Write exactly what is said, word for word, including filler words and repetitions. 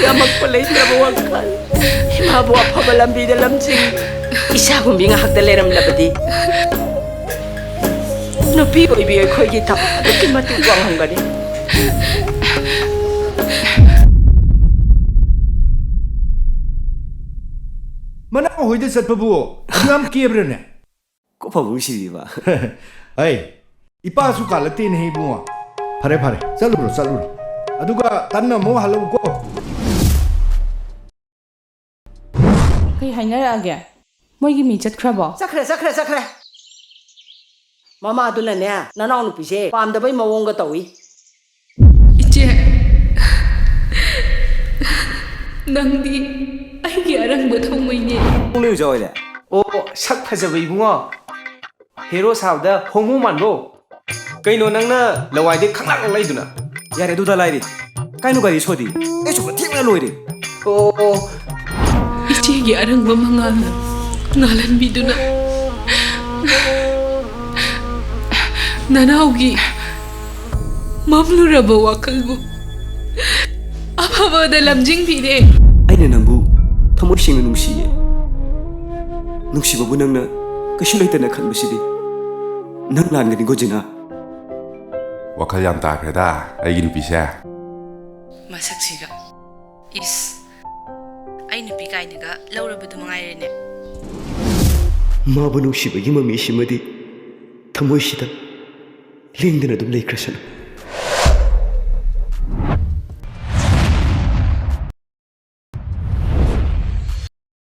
ꯌꯥꯝꯃꯛꯄ ꯂꯩꯇ꯭ꯔꯕ ꯋꯥꯈꯜ, ꯏꯃꯥꯕꯨ ꯑꯐꯕ ꯂꯝꯕꯤꯗ ꯂꯝꯖꯤꯡ, ꯏꯆꯥꯒꯨꯝꯕꯤ ꯉꯥꯏꯍꯥꯛꯇ ꯂꯩꯔꯝꯂꯕꯗꯤ ꯅꯨꯄꯤ ꯑꯣꯏꯕꯤ ꯑꯩꯈꯣꯏꯒꯤ ꯊꯕꯛ ꯑꯗꯨꯛꯀꯤ ꯃꯇꯤꯛ ꯋꯥꯡꯂꯝꯒꯅꯤ꯫ ꯃꯅꯥꯎ ꯍꯣꯏꯗ ꯆꯠꯄꯕꯨ ꯑꯗꯨ ꯌꯥꯝ ꯀꯦꯕ꯭ꯔꯅꯦ? ꯀꯣꯛ ꯐꯕ ꯅꯨꯡꯁꯤꯕꯤꯕ꯫ ꯑꯩ ꯏꯄꯥꯁꯨ ꯀꯥꯜꯂꯛꯇꯦꯅꯦ ꯏꯕꯨꯡꯉꯣ꯫ ꯐꯔꯦ ꯐꯔꯦ, ꯆꯠꯂꯨꯔꯣ ꯆꯠꯂꯨꯔꯣ꯫ ꯑꯗꯨꯒ ꯇꯟꯅ ꯑꯃꯨꯛ ꯍꯜꯂꯛꯎꯀꯣ꯫ ꯀꯩ ꯍꯥꯏꯅꯔꯛꯑꯒꯦ? ꯃꯣꯏꯒꯤ ꯃꯤ ꯆꯠꯈ꯭ꯔꯕꯣ? ꯆꯠꯈ꯭ꯔꯦ ꯆꯠꯈ꯭ꯔꯦ ꯆꯠꯈ꯭ꯔꯦ꯫ ꯃꯃꯥꯗꯨꯅꯅꯦ, ꯅꯅꯥꯎꯅꯨꯄꯤꯁꯦ ꯄꯥꯝꯗꯕꯩ ꯃꯑꯣꯡꯒ ꯇꯧꯏ꯫ ꯏꯆꯦ, ꯅꯪꯗꯤ ꯑꯩꯒꯤ ꯑꯔꯪꯕ ꯊꯧꯃꯩꯅꯦ꯫ ꯄꯨꯡꯂꯩ ꯑꯣꯖꯥ ꯑꯣꯏꯔꯦ꯫ ꯑꯣ, ꯁꯛ ꯐꯖꯕ ꯏꯕꯨꯡꯉꯣ꯫ ꯍꯦꯔꯣ ꯁꯥꯕꯗ ꯍꯣꯃꯣ ꯃꯥꯟꯕ꯭ꯔꯣ? ꯀꯩꯅꯣ ꯅꯪꯅ ꯂꯋꯥꯏꯗꯩ ꯈꯪꯂꯥꯛ ꯂꯥꯛꯂꯛꯏꯗꯨꯅ? ꯌꯥꯔꯦ, ꯑꯗꯨꯗ ꯂꯥꯏꯔꯤ꯫ ꯀꯥꯏꯅꯣ ꯒꯥꯔꯤ ꯁꯣꯗꯤ? ꯑꯩ ꯁꯨꯝ ꯊꯦꯡꯅ ꯂꯣꯏꯔꯦ꯫ ꯑꯣ, ꯑꯣ꯫ ꯏꯆꯦꯒꯤ ꯑꯔꯪꯕ ꯃꯉꯥꯜꯅ ꯉꯥꯜꯍꯟꯕꯤꯗꯨꯅ ꯅꯅꯥꯎꯒꯤ ꯃꯝꯂꯨꯔꯕ ꯋꯥꯈꯜꯕꯨ ꯑꯐꯕꯗ ꯂꯝꯖꯤꯡꯕꯤꯔꯦ꯫ ꯑꯩꯅ ꯅꯪꯕꯨ ꯊꯃꯣꯏ ꯁꯦꯡꯅ ꯅꯨꯡꯁꯤꯌꯦ꯫ ꯅꯨꯡꯁꯤꯕꯕꯨ ꯅꯪꯅ ꯀꯩꯁꯨ ꯂꯩꯇꯅ ꯈꯟꯕꯁꯤꯗꯤ ꯅꯪ ꯂꯥꯟꯒꯅꯤꯀꯣ, ꯖꯤꯅꯥ꯫ ꯋꯥꯈꯜ ꯌꯥꯝ ꯇꯥꯈ꯭ꯔꯦꯗ ꯑꯩꯒꯤ ꯅꯨꯄꯤꯁꯦ꯫ ꯃꯁꯛꯁꯤꯒ꯫ ꯏꯁ꯫ ꯑꯩ ꯅꯨꯄꯤ ꯀꯥꯏꯅꯒ ꯂꯧꯔꯕꯗꯨ ꯃꯉꯥꯏꯔꯦꯅꯦ꯫ ꯃꯥꯕꯨ ꯅꯨꯡꯁꯤꯕꯒꯤ ꯃꯃꯤꯁꯤꯃꯗꯤ ꯊꯃꯣꯏꯁꯤꯗ ꯂꯦꯡꯗꯅ ꯑꯗꯨꯝ ꯂꯩꯈ꯭ꯔꯁꯅꯨ꯫